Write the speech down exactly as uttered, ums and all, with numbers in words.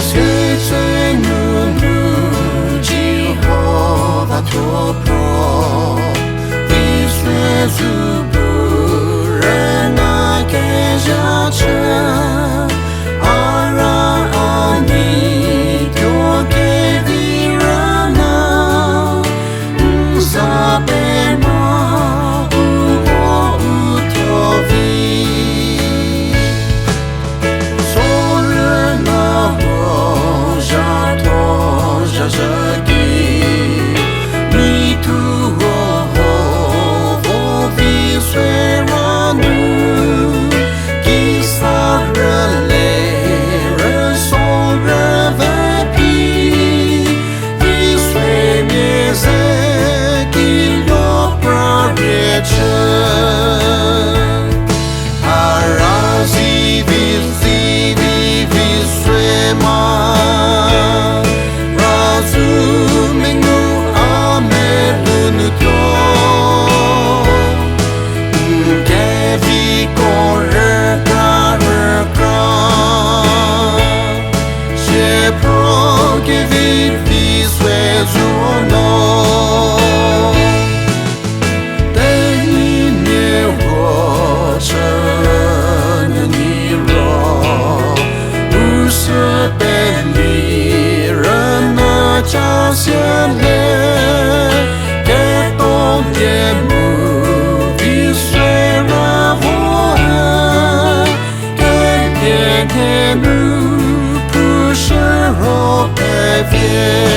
Süsü nunu Jihova thuo pro, vi sü zu bu rüna kezha chü, a ra a nei tuo kevi rüna, n za pemo u mo u thuo vi. Sorü na ro zha thuo zha zha ki, mi thuo ho ho vo vi sü ra nu, ki sa rüle rüso rüve pi, vi sü mia ze ki lo pra rie chü. A ra zivi zivi vi sü ma, ra zu mengu a melou nu tuo, n keviko rükra rükra, sie pro kevi vi sü zuo no. Tenyimia huo chü nyü ni ro, u sü peli rüna ca siele, keto lie mu vi sü ra vo e, kelie nie nu pushü ro pevie.